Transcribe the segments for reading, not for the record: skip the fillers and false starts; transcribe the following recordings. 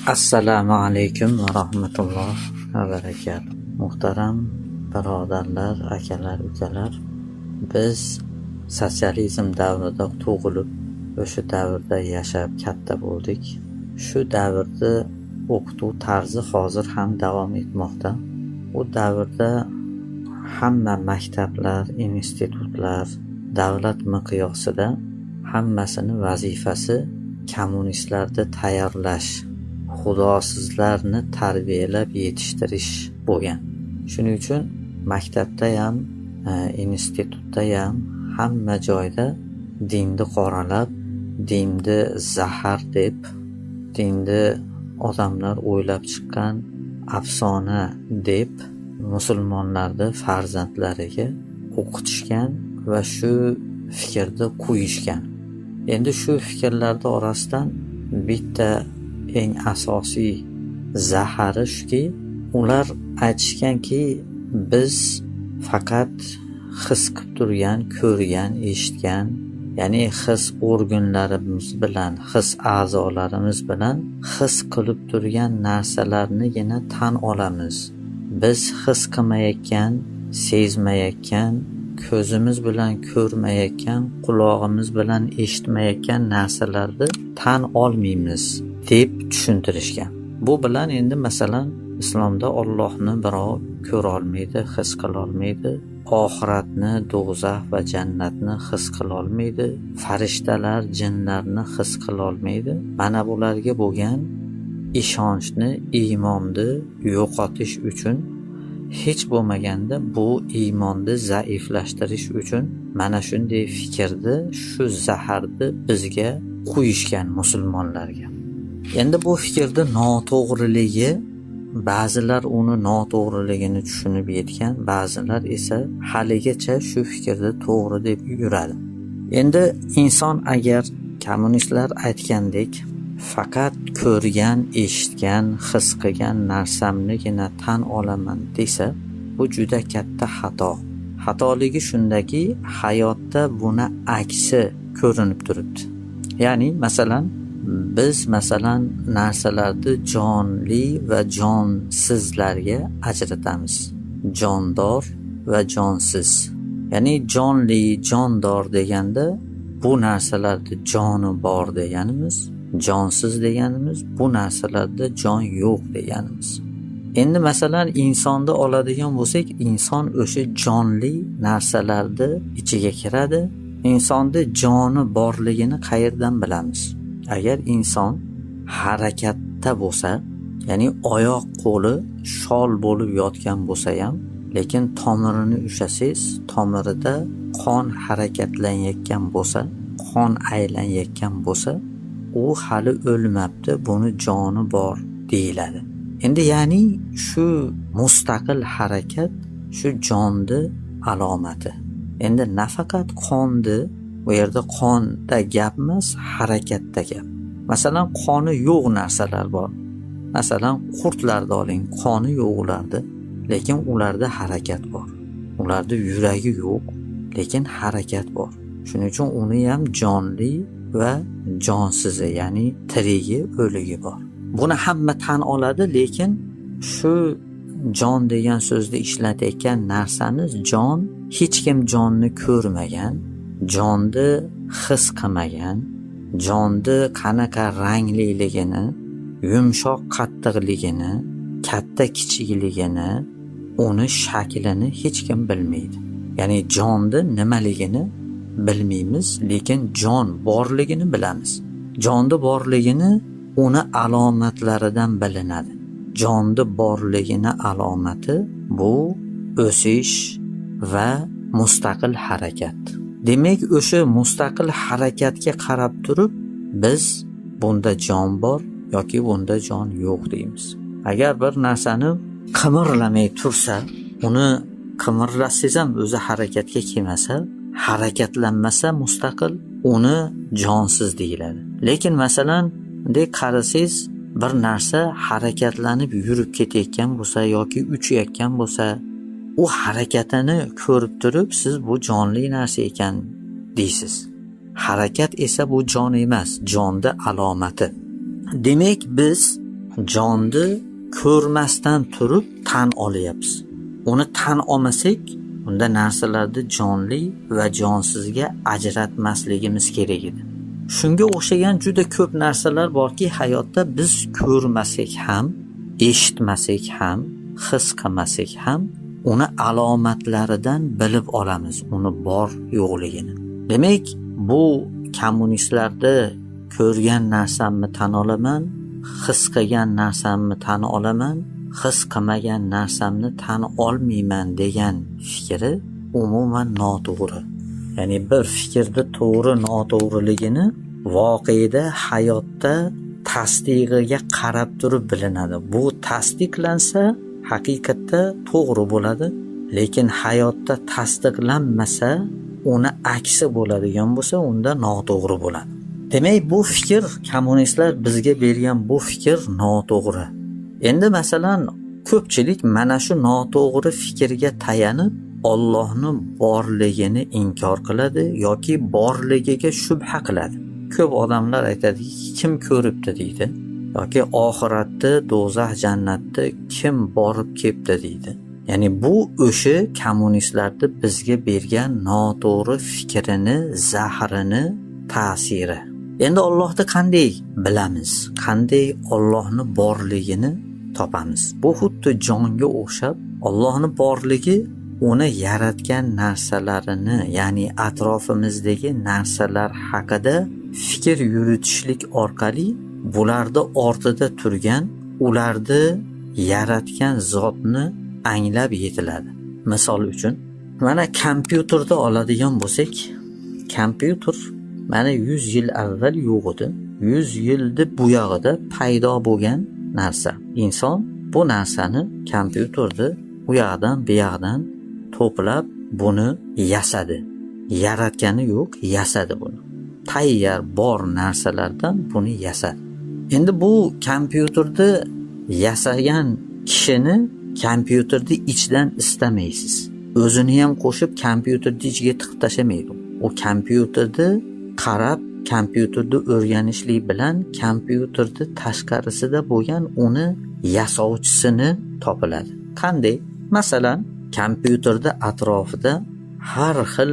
Assalomu alaykum va rahmatulloh va barakatuh. Muhtaram birodarlar, akalar, ukalar, biz sotsializm davrida tug'ilib, o'sha davrda yashab katta bo'ldik. Shu davrda o'qituv tarzi hozir ham davom etmoqda. U davrda hamma maktablar, institutlar davlat miqyosida hammasini vazifasi kommunistlarni tayyorlash, xudosizlarni tarbiyalab yetishtirish bo'lgan. Shuning uchun maktabda ham, institutda ham, hamma joyda dinni qoralab, dinni zahar deb, dinni odamlar o'ylab chiqqan afsona deb musulmonlarni farzandlariga o'qitishgan va shu fikrni qo'yishgan. Endi shu fikrlarni orasidan bitta eng asosiy zahari shuki, ular aytishganki, biz faqat his qilib turgan, ko'rgan, eshitgan, ya'ni his organlarimiz bilan, his a'zolarimiz bilan his qilib turgan narsalarnigina tan olamiz. Biz his qilmayotgan, sezmayotgan, ko'zimiz bilan ko'rmayotgan, qulog'imiz bilan eshitmayotgan narsalarni tan olmaymiz deb tushuntirishgan. Bu bilan endi, masalan, islomda Ollohni birov ko'rolmaydi, his qilolmaydi, oxiratni, do'zax va jannatni his qilolmaydi, farishtalar, jinlarni his qilolmaydi. Mana bularga bo'lgan ishonchni, iymonni yo'qotish uchun, hech bo'lmaganda bu iymonni zaiflashtirish uchun mana shunday fikrni, shu zaharni bizga quyishgan, musulmonlarga. Endi bu fikrni noto'g'riligi, ba'zilar uni noto'g'riligini tushunib yetgan, ba'zilar esa haligacha shu fikrni to'g'ri deb yuradi. Endi inson agar kommunistlar aytgandek faqat ko'rgan, eshitgan, his qilgan narsamnigina tan olaman desa, bu juda katta xato. Xatoligi shundaki, hayotda buni aksi ko'rinib turibdi. Ya'ni, masalan, biz, masalan, narsalarni jonli va jonsizlarga ajratamiz. Jondor va jonsiz. Ya'ni jonli, jondor deganda bu narsalarda joni bor deganimiz, jonsiz deganimiz bu narsalarda jon yo'q deganimiz. Endi, masalan, insonni oladigan bo'lsak, inson o'sha jonli narsalarni ichiga kiradi. Insonni joni borligini qayerdan bilamiz? Agar inson harakatda bo'lsa, ya'ni oyoq qo'li shol bo'lib yotgan bo'lsa ham, lekin tomirini ushlasangiz, tomirida qon harakatlanayotgan bo'lsa, qon aylanayotgan bo'lsa, u hali o'lmabdi, buni joni bor deyiladi. Endi, ya'ni shu mustaqil harakat shu jonni alomati. Endi nafaqat qonni, bu yerda qonda gap emas, harakatda gap. Masalan, qoni yo'q narsalar bor. Masalan, qurtlarni oling, qoni yo'q ularda, lekin ularda harakat bor. Ularda yuragi yo'q, lekin harakat bor. Shuning uchun uni ham jonli va jonsizi, ya'ni tirigi, o'ligi bor. Buni hamma tan oladi, lekin shu jon degan so'zni ishlatayotgan narsamiz jon, hech kim jonni ko'rmagan, jonni his qilmagan, jonni qanaqa rangliligini, yumshoq qattiqligini, katta kichikligini, uni shaklini hech kim bilmaydi. Ya'ni jonni nimaligini bilmaymiz, lekin jon borligini bilamiz. Jonni borligini uni alomatlaridan bilinadi. Jonni borligini alomati bu o'sish va mustaqil harakat. Demak, o'sha mustaqil harakatga qarab turib biz bunda jon bor yoki bunda jon yo'q deymiz. Agar bir narsani qimirlamay tursa, uni qimirlatsangiz ham o'zi harakatga kelmasa, harakatlanmasa mustaqil, uni jonsiz deyiladi. Lekin, masalan, bunday qarasangiz, bir narsa harakatlanib yurib ketayotgan bo'lsa yoki uchayotgan bo'lsa, u harakatini ko'rib turib siz bu jonli narsa ekan deysiz. Harakat esa bu jon emas, jonni alomati. Demak, biz Jonni ko'rmasdan turib tan olyapmiz. Uni tan olmasak, unda narsalarni jonli va jonsizga ajratmasligimiz kerak edi. Shunga o'xshagan juda ko'p narsalar borki, hayotda biz ko'rmasak ham, eshitmasak ham, his qilmasak ham uni alomatlaridan bilib olamiz uni bor yo'qligini. Demak, bu kommunistlarni ko'rgan narsamni tan olaman, his qilgan narsamni tan olaman, his qilmagan narsamni tan olmayman degan fikri umuman noto'g'ri. Ya'ni bir fikrni to'g'ri noto'g'riligini voqeda, hayotda tasdig'iga qarab turib bilinadi. Bu tasdiqlansa haqiqatda to'g'ri bo'ladi, lekin hayotda tasdiqlanmasa, uni aksi bo'ladigan bo'lsa, unda noto'g'ri bo'ladi. Demak, bu fikr, kommunistlar bizga bergan bu fikr noto'g'ri. Endi masalan, ko'pchilik mana shu noto'g'ri fikrga tayanib Ollohni borligini inkor qiladi yoki borligiga shubha qiladi. Ko'p odamlar aytadiki, kim ko'ribdi deydi, yoki oxiratda do'zax, jannatda kim borib kelibdi deydi. Ya'ni bu o'sha kommunistlarni bizga bergan noto'g'ri fikrini, zahrini ta'siri. Endi Allohni qanday bilamiz? Qanday Allohni borligini topamiz? Bu xuddi jonga o'xshab, Allohni borligi uni yaratgan narsalarini, ya'ni atrofimizdagi narsalar haqida fikr yuritishlik orqali bularni ortida turgan, ularni yaratgan zotni anglab yetiladi. Misol uchun, mana kompyuterni oladigan bo'lsak, kompyuter mana 100 yil avval yo'q edi. 100 yilni buyog'ida paydo bo'lgan narsa. Inson bu narsani, kompyuterni u yoqdan bu yoqdan to'plab buni yasadi. Yaratgani yo'q, yasadi buni. Tayyor bor narsalardan buni yasadi. Endi bu kompyuterni yasagan kishini kompyuterni ichidan istamaysiz. O'zini ham qo'shib kompyuterni ichiga tiqib tashlamaydi. U kompyuterni qarab, kompyuterni o'rganishlik bilan kompyuterni tashqarisida bo'lgan uni yasovchisini topiladi. Qanday? Masalan, kompyuterda atrofida har xil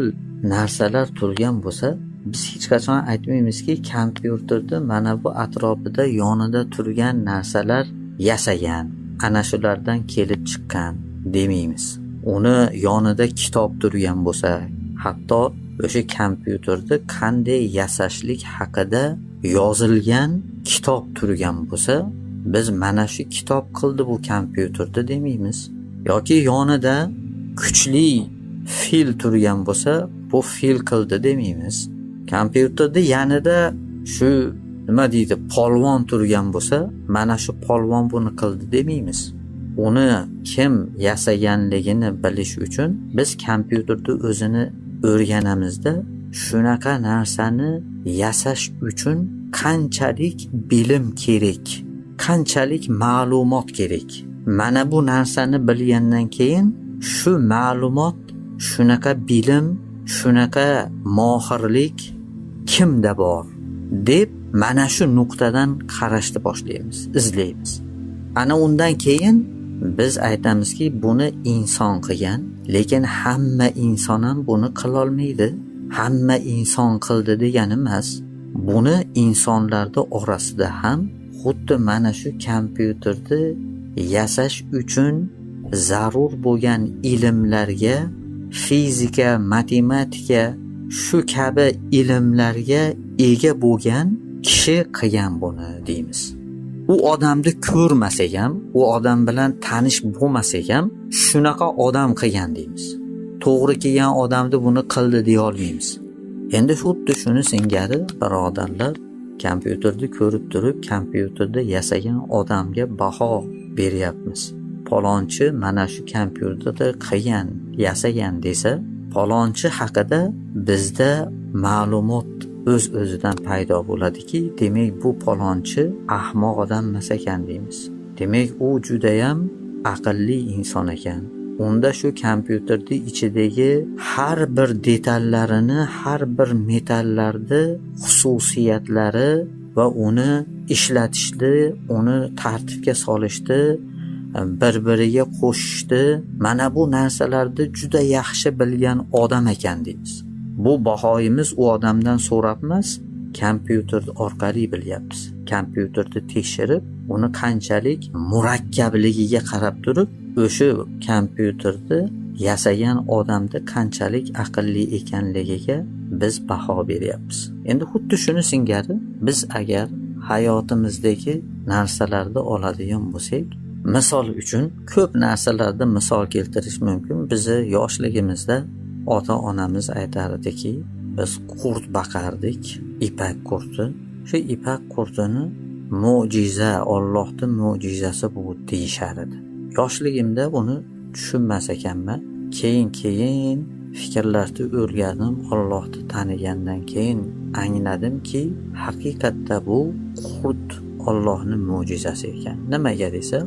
narsalar turgan bo'lsa, biz hech qachon aytmaymizki, kompyuterni mana bu atrofida, yonida turgan narsalar yasagan, ana shulardan kelib chiqqan demaymiz. Uni yonida kitob turgan bo'lsa, hatto o'sha kompyuterni qanday yasashlik haqida yozilgan kitob turgan bo'lsa, biz mana shu kitob qildi bu kompyuterni demaymiz. Yoki yonida kuchli fil turgan bo'lsa, bu fil qildi demaymiz. Kompyuterni yanida shu nima deydi, polvon turgan bo'lsa, mana shu polvon buni qildi demaymiz. Uni kim yasaganligini bilish uchun biz kompyuterni o'zini o'rganamizda, shunaqa narsani yasash uchun qanchalik bilim kerak, qanchalik ma'lumot kerak. Mana bu narsani bilgandan keyin shu ma'lumot, shunaqa bilim, shunaqa mohirlik kimda bor deb mana shu nuqtadan qarashni boshlaymiz, izlaymiz. Ana undan keyin biz aytamizki, buni inson qilgan, lekin hamma inson ham buni qilolmaydi. Hamma inson qildi degani emas. Buni insonlarni orasida ham xuddi mana shu kompyuterni yasash uchun zarur bo'lgan ilmlarga, fizika, matematika, shu kabi ilmlarga ega bo'lgan kishi qilgan buni deymiz. U odamni ko'rmasak ham, u odam bilan tanish bo'lmasak ham, shunaqa odam qilgan deymiz. To'g'ri kelgan odamni buni qildi deya olmaymiz. Endi xuddi shuni singari, birodarlar, kompyuterni ko'rib turib, kompyuterda yasagan odamga baho beryapmiz. Palonchi mana shu kompyuterda qilgan, yasagan desa, palonchi haqida bizda ma'lumot o'z o'zidan paydo bo'ladiki, demak bu palonchi ahmoq odam emas ekan deymiz. Demak, u judayam aqlli inson ekan. Unda shu kompyuterni ichidagi har bir detallarini, har bir metallarni xususiyatlari va uni ishlatishni, uni tartibga solishni, bir-biriga qo'shishni, mana bu narsalarni juda yaxshi bilgan odam ekan deymiz. Bu bahoyimiz u odamdan so'rabmas, kompyuter orqali bilyapmiz. Kompyuterni tekshirib, uni qanchalik murakkabligiga qarab turib, o'sha kompyuterni yasagan odamni qanchalik aqlli ekanligiga biz baho beryapmiz. Endi xuddi shuni singari biz agar hayotimizdagi narsalarni oladigan bo'lsak, misol uchun ko'p narsalarda misol keltirish mumkin. Bizni yoshligimizda ota-onamiz aytardiki, biz qurt baqardik, ipak qurti. Shu ipak qurtini mo'jiza, Allohning mo'jizasi bu deyishar edi. Yoshligimda buni tushunmas ekanman. Keyin fikrlarni o'rganib, Allohni tanigandan keyin angladimki, haqiqatda bu qurt Allohning mo'jizasi ekan. Nimaga desa,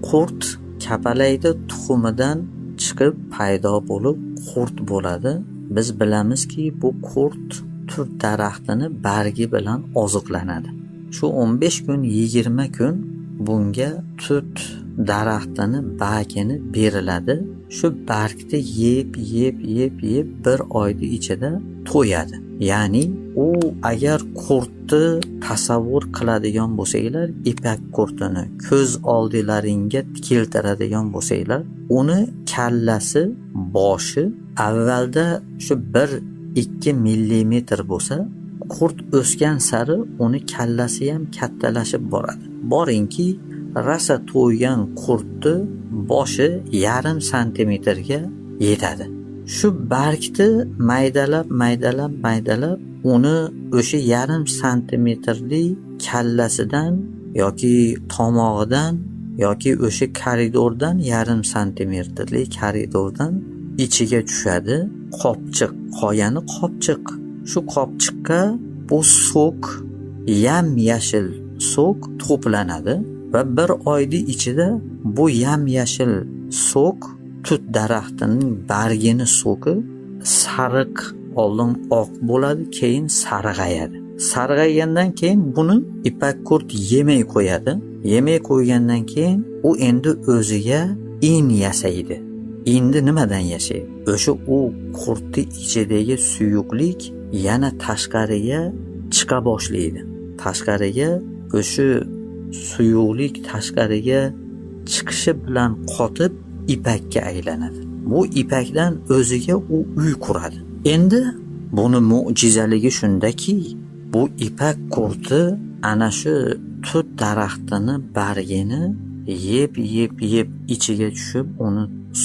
qurt kapalaydi tuxumidan chiqib paydo bo'lib qurt bo'ladi. Biz bilamizki, bu qurt tut daraxtini bargi bilan oziqlanadi. Shu 15 kun, 20 kun bunga tut daraxtini bargini beriladi. Shu bargni yeb, yeb, yeb, yeb bir oyni ichida to'yadi. Ya'ni u agar qurtni tasavvur qiladigan bo'lsanglar, ipak qurtini ko'z oldilaringga keltiradigan bo'lsanglar, uni kallasi, boshi avvalda shu 1-2 millimetr bo'lsa, qurt o'sgan sari uni kallasi ham kattalashib boradi. Boringki, rosa to'ygan qurtni boshi 0,5 santimetrga yetadi. Shu bargni maydalab, maydalab, maydalab uni o'sha 0,5 santimetrli kallasidan yoki tomog'idan yoki o'sha koridordan 0,5 santimetrli koridordan ichiga tushadi. Qopchiq, qoyani qopchiq. Shu qopchiqqa bu sok, yam-yashil sok to'planadi va bir oyning ichida bu yam-yashil sok, tut daraxtining bargini soki sariq, oldin oq bo'ladi, keyin sarg'ayadi. Sarg'aygandan keyin buni ipak qurt yemay qo'yadi. Yemay qo'ygandan keyin u endi o'ziga in yasaydi. Endi nimadan yashaydi? O'sha u qurtni ichidagi suyuqlik yana tashqariga chiqa boshlaydi. Tashqariga o'sha suyuqlik tashqariga chiqishi bilan qotib ipakka aylanadi. Bu ipakdan o'ziga u uy quradi. Endi buni mo'jizaligi shundaki, bu ipak qurti ana shu tut daraxtini bargini yeb, yeb, yeb ichiga tushib, uni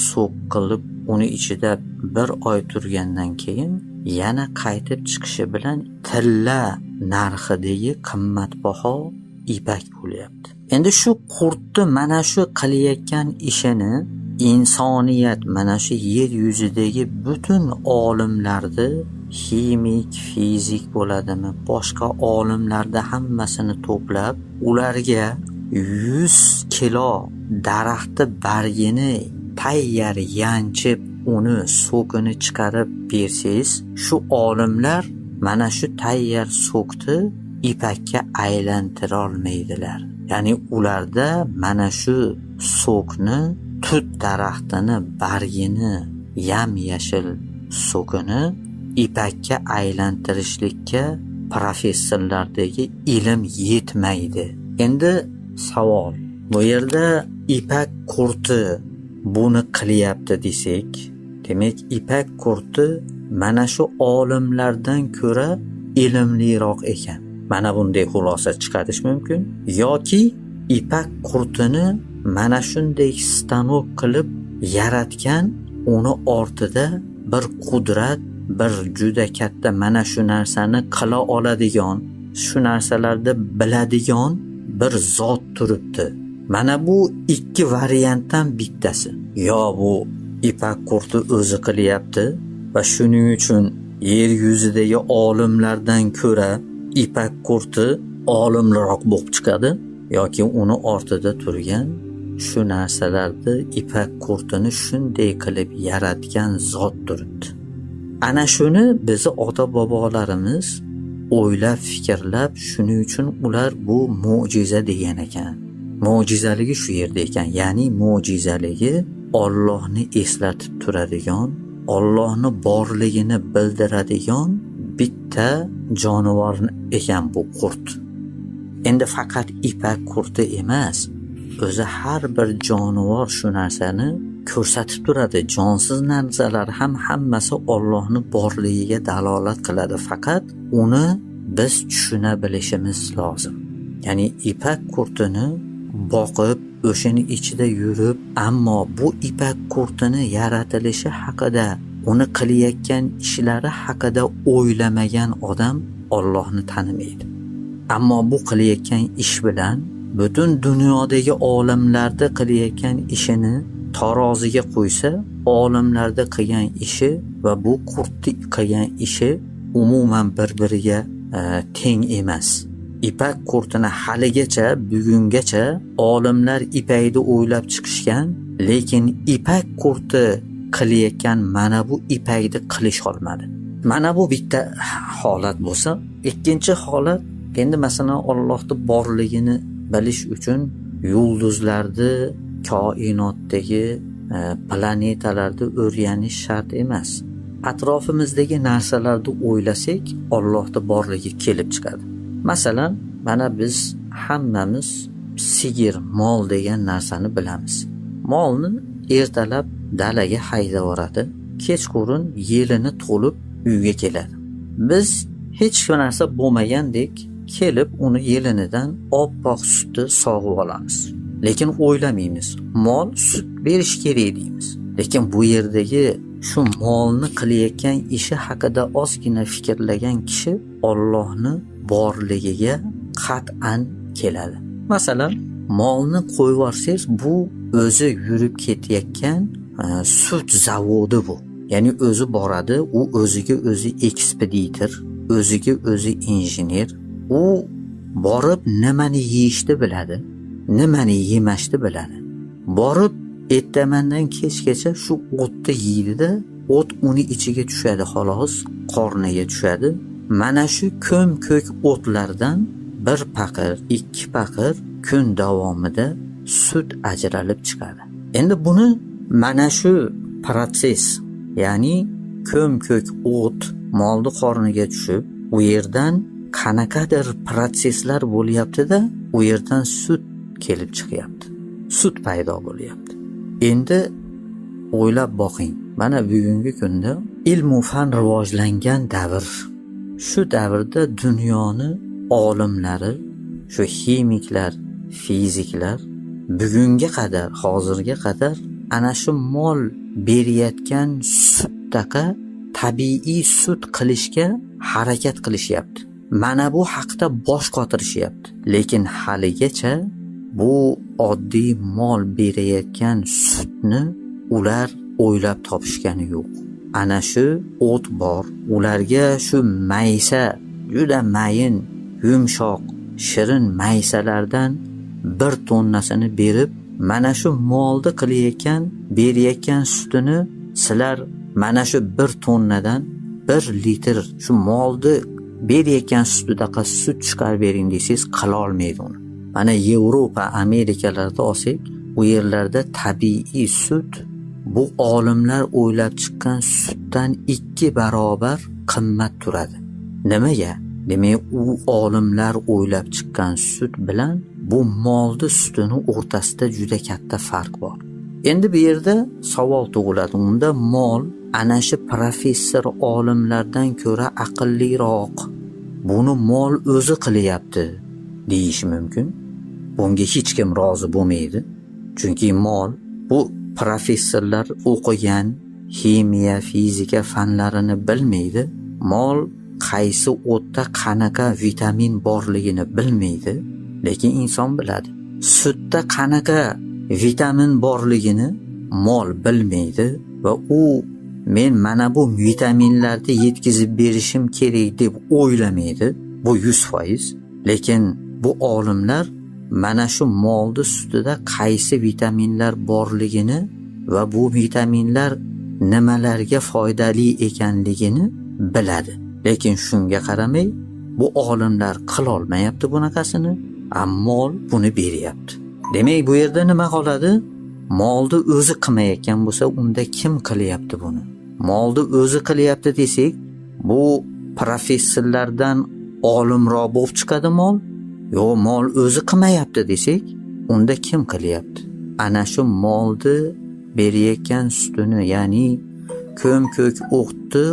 so'q qilib, uni ichida bir oy turgandan keyin yana qaytib chiqishi bilan tilla narxidagi qimmatbaho ipak bo'lyapti. Endi shu qurtni mana shu qilayotgan ishini insoniyat, mana shu yer yuzidagi butun olimlarni, ximik, fizik bo'ladimi, boshqa olimlarni hammasini to'plab, ularga 100 kilo daraxtni bargini tayyor yanchib, uni sokini chiqarib bersangiz, shu olimlar mana shu tayyor sokni ipakka aylantirolmaydilar. Ya'ni ularda mana shu sokni, tut daraxtini bargini, yam-yashil sokini ipakka aylantirishlikka professorlardagi ilm yetmaydi. Endi savol. Bu yerda ipak qurti buni qilyapti desak, demak ipak qurti mana shu olimlardan ko'ra ilmliroq ekan. Mana bunday xulosa chiqarish mumkin yoki ipak qurtini mana shunday stanok qilib yaratgan, uni ortida bir qudrat, bir juda katta mana shu narsani qila oladigan, shu narsalarni biladigan bir zot turibdi. Mana bu ikki variantdan bittasi. Yo bu ipak qurti o'zi qilyapti va shuning uchun yer yuzidagi olimlardan ko'ra ipak qurti olimliroq bo'lib chiqadi, yoki uni ortida turgan shu narsalarni, ipak qurtini shunday qilib yaratgan zot turibdi. Ana shuni bizni ota-bobolarimiz o'ylab fikrlab, shuning uchun ular bu mo'jiza degan ekan. Mo'jizaligi shu yerda ekan. Ya'ni mo'jizaligi Ollohni eslatib turadigan, Ollohni borligini bildiradigan bitta jonivor ekan bu qurt. Endi faqat ipak qurti emas, o'zi har bir jonivor shu narsani ko'rsatib turadi. Jonsiz narsalar ham hammasi Ollohni borligiga dalolat qiladi. Faqat uni biz tushuna bilishimiz lozim. Ya'ni ipak qurtini boqib, o'shani ichida yurib, ammo bu ipak qurtini yaratilishi haqida, uni qilayotgan ishlari haqida o'ylamagan odam Ollohni tanimaydi. Ammo bu qilayotgan ish bilan butun dunyodagi olimlarda qilayotgan ishini taroziga qo'ysa, olimlarda qilgan ishi va bu qurtni qilgan ishi umuman bir-biriga teng emas. Ipak qurtini haligacha, bugungacha olimlar ipakni o'ylab chiqishgan, lekin ipak qurti qilayotgan mana bu ipakni qilish olmadi. Mana bu bitta holat bo'lsa, ikkinchi holat endi masalan Allohning borligini bilish uchun yulduzlarni, koinotdagi planetalarni o'rganish shart emas. Atrofimizdagi narsalarni o'ylasak, Allohning borligi kelib chiqadi. Masalan, mana biz hammamiz sigir, mol degan narsani bilamiz. Molni ertalab dalaga haydab yuboradi, kechqurun yelini to'lib uyga keladi. Biz hech narsa bo'lmagandek kelib uni yelinidan oppoq sutni sog'ib olamiz. Lekin o'ylamaymiz, mol sut berishi kerak deymiz. Lekin bu yerdagi shu molni qilayotgan ishi haqida ozgina fikrlagan kishi Ollohni borligiga qat'an keladi. Masalan, molni qo'yib yuborsangiz, bu o'zi yurib ketayotgan sut zavodi bu. Ya'ni o'zi boradi, u o'ziga o'zi ekspeditor, o'ziga o'zi injener. U borib nimani yeyishni biladi, nimani yemashni biladi. Borib ertamandan kechgacha shu o'tni yeydida, o't uni ichiga tushadi, xolos, qorniga tushadi. Mana shu ko'm-ko'k o'tlardan bir paqir, ikki paqir kun davomida sut ajralib chiqadi. Endi buni mana shu protsess, ya'ni ko'm-ko'k o't molni qorniga tushib, u yerdan qanaqadir protsesslar bo'lyapti-da, u yerdan sut kelib chiqyapti. Sut paydo bo'lyapti. Endi o'ylab boqing. Mana bugungi kunda ilmu fan rivojlangan davr. Shu davrda dunyoni olimlari, shu ximiklar, fiziklar bugunga qadar, hozirga qadar ana shu mol berayotgan sutdaqa tabiiy sut qilishga harakat qilishyapti. Mana bu haqda bosh qotirishyapti. Lekin haligacha bu oddiy mol berayotgan sutni ular o'ylab topishgani yo'q. Ana shu o't bor, ularga shu maysa, juda mayin, yumshoq, shirin maysalardan 1 tonnasini berib, mana shu molni qilayotgan, berayotgan sutini sizlar mana shu 1 tonnadan 1 litr shu molni berayotgan sutidaqa sut chiqarib bering desangiz, qila olmaydi uni. Mana Yevropa, Amerikalarda olsak, u yerlarda tabiiy sut bu olimlar o'ylab chiqqan sutdan 2 barobar qimmat turadi. Nimaga? Demak, u olimlar o'ylab chiqqan sut bilan bu molni sutini o'rtasida juda katta farq bor. Endi bu yerda savol tug'iladi. Unda mol ana shu professor olimlardan ko'ra aqlliroq. Buni mol o'zi qilyapti deyish mumkin. Bunga hech kim rozi bo'lmaydi. Chunki mol bu professorlar o'qigan ximiya, fizika fanlarini bilmaydi. Mol qaysi o'tda qanaqa vitamin borligini bilmaydi, lekin inson biladi. Sutda qanaqa vitamin borligini mol bilmaydi va u men mana bu vitaminlarni yetkazib berishim kerak deb o'ylamaydi. Bu 100%. Lekin bu olimlar mana shu molni sutida qaysi vitaminlar borligini va bu vitaminlar nimalarga foydali ekanligini biladi. Lekin shunga qaramay Bu olimlar qilolmayapti bunaqasini, mol buni beryapti. Demak, bu yerda nima qoladi? Molni o'zi qilmayotgan bo'lsa, unda kim qilyapti buni? Molni o'zi qilyapti desak, bu professorlardan olimroq bo'lib chiqadi mol. Yo'q, mol o'zi qilmayapti desak, unda kim qilyapti? Ana shu molni berayotgan sutini, ya'ni ko'm-ko'k o'tni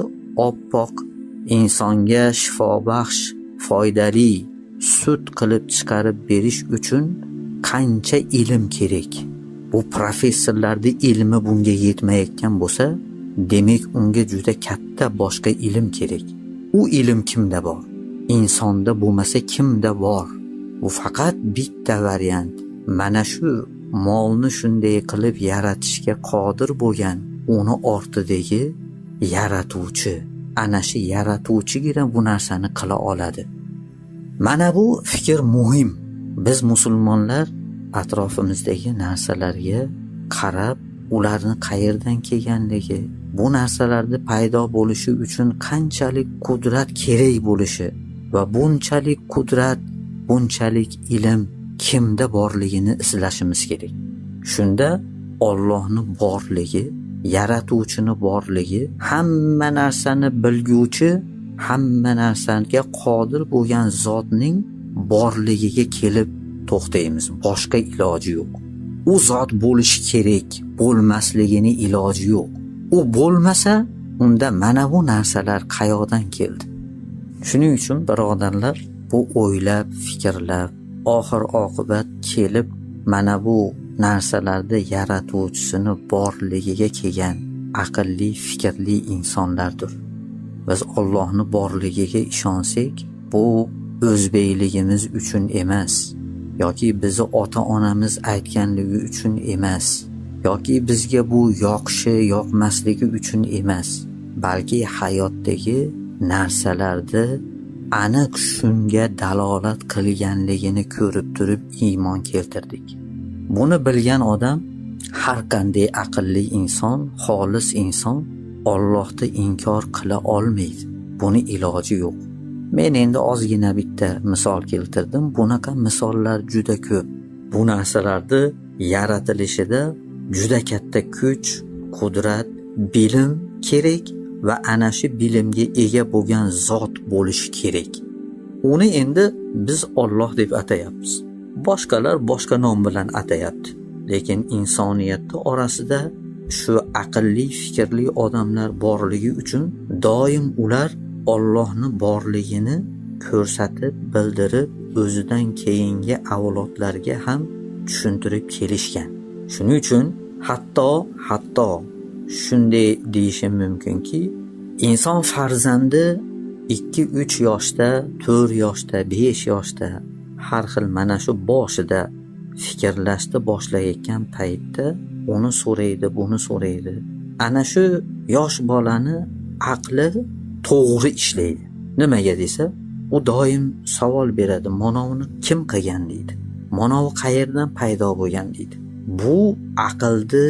oppoq insonga shifobaxsh, foydali sut qilib chiqarib berish uchun qancha ilm kerak? Bu professorlarning ilmi bunga yetmayotgan bo'lsa, demak unga juda katta boshqa ilm kerak. U ilm kimda bor? Insonda bo'lmasa kimda bor? Bu faqat bitta variant. Mana shu molni shunday qilib yaratishga qodir bo'lgan uni ortidagi yaratuvchi, ana shu yaratuvchigina bu narsani qila oladi. Mana bu fikr muhim. Biz musulmonlar atrofimizdagi narsalarga qarab, ularni qayerdan kelganligi, bu narsalarni paydo bo'lishi uchun qanchalik qudrat kerak bo'lishi va bunchalik qudrat, bunchalik ilm kimda borligini izlashimiz kerak. Shunda Allohning borligi, yaratuvchini borligi, hamma narsani bilguvchi, hamma narsaga qodir bo'lgan zotning borligiga kelib to'xtaymiz. Boshqa iloji yo'q. U zot bo'lishi kerak, bo'lmasligini iloji yo'q. U bo'lmasa, unda mana bu narsalar qayoqdan keldi? Shuning uchun birodarlar, bu o'ylab, fikrlab, oxir oqibat kelib mana bu narsalarda yaratuvchisini borligiga kelgan aqlli, fikrli insonlardir. Biz Allohni borligiga ishonsak, bu o'zbekligimiz uchun emas, yoki bizni ota-onamiz aytganligi uchun emas, yoki bizga bu yoqishi, yoqmasligi uchun emas, balki hayotdagi narsalarni aniq shunga dalolat qilganligini ko'rib turib iymon keltirdik. Buni bilgan odam, har qanday aqlli inson, xolis inson Allohni inkor qila olmaydi. Buni iloji yo'q. Men endi ozgina bitta misol keltirdim. Bunaqa misollar juda ko'p. Bu narsalarni yaratilishida juda katta kuch, qudrat, bilim kerak va ana shu bilimga ega bo'lgan zot bo'lishi kerak. Uni endi biz Olloh deb atayapmiz. Boshqalar boshqa nom bilan atayapti. Lekin insoniyatni orasida shu aqlli, fikrli odamlar borligi uchun doim ular Ollohni borligini ko'rsatib, bildirib, o'zidan keyingi avlodlarga ham tushuntirib kelishgan. Shuning uchun hatto shunday deyishim mumkinki, inson farzandi 2-3 yoshda, 4 yoshda, 5 yoshda har xil mana shu boshida fikrlashni boshlayotgan paytda uni so'raydi, buni so'raydi. Ana shu yosh bolani aqli to'g'ri ishlaydi. Nimaga desa, u doim savol beradi: "Manavini kim qilgan?" deydi. "Manavi qayerdan paydo bo'lgan?" deydi. Bu aqlni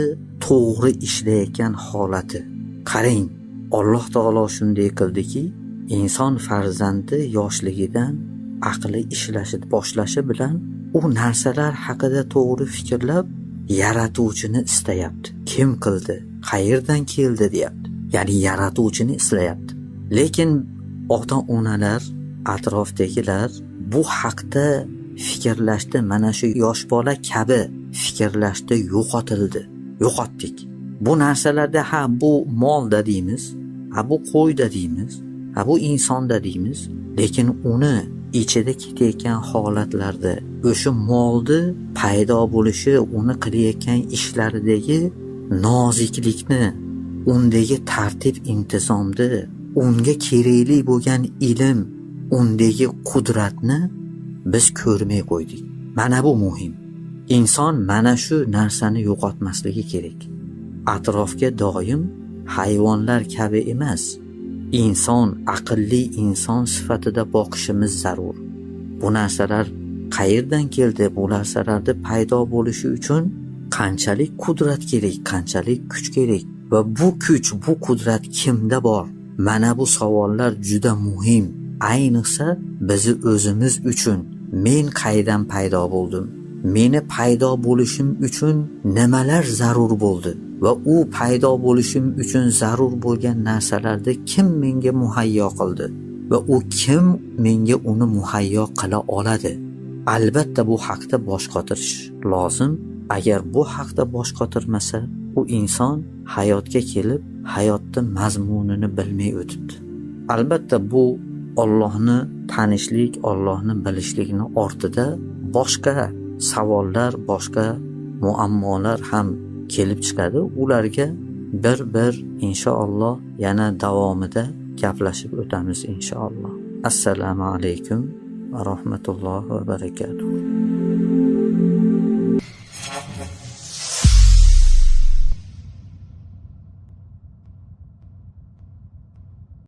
to'g'ri ishlayotgan holati. Qarang, Alloh taolo shunday qildiki, inson farzandi yoshligidan aqli ishlashi boshlashi bilan u narsalar haqida to'g'ri fikrlab, yaratuvchini istayapti. Kim qildi? Qayerdan keldi deyapti. Ya'ni yaratuvchini istayapti. Lekin ota-onalar, atrofdagilar bu haqda fikrlashda mana shu yosh bola kabi fikrlashda yo'qotildi. Yo'qotdik. Bu narsalarda ha bu molda deymiz, ha bu qo'yda deymiz, ha bu insonda deymiz, lekin uni ichida ketayotgan holatlarda o'sha molni paydo bo'lishi, uni qilayotgan ishlaridagi noziklikni, undagi tartib intizomni, unga kerakli bo'lgan ilm, undagi qudratni biz ko'rmay qo'ydik. Mana bu muhim. Inson mana shu narsani yo'qotmasligi kerak. Atrofga doim hayvonlar kabi emas, inson, aqlli inson sifatida boqishimiz zarur. Bu narsalar qayerdan keldi? Bu narsalarni paydo bo'lishi uchun qanchalik qudrat kerak, qanchalik kuch kerak va bu kuch, bu qudrat kimda bor? Mana bu savollar juda muhim. Ayniqsa bizni o'zimiz uchun men qaydan paydo bo'ldim, meni paydo bo'lishim uchun nimalar zarur bo'ldi va u paydo bo'lishim uchun zarur bo'lgan narsalarni kim menga muhayyo qildi va u kim menga uni muhayyo qila oladi? Albatta bu haqda bosh qotirish lozim. Agar bu haqda bosh qotirmasa, u inson hayotga kelib, hayotni mazmunini bilmay o'tibdi. Albatta bu Allohni tanishlik, Allohni bilishlikni ortida boshqa savollar, boshqa muammolar ham kelib chiqadi. Ularga bir-bir inshaalloh yana davomida gaplashib o'tamiz inshaalloh. Assalomu alaykum va rahmatullohi va barakatuh.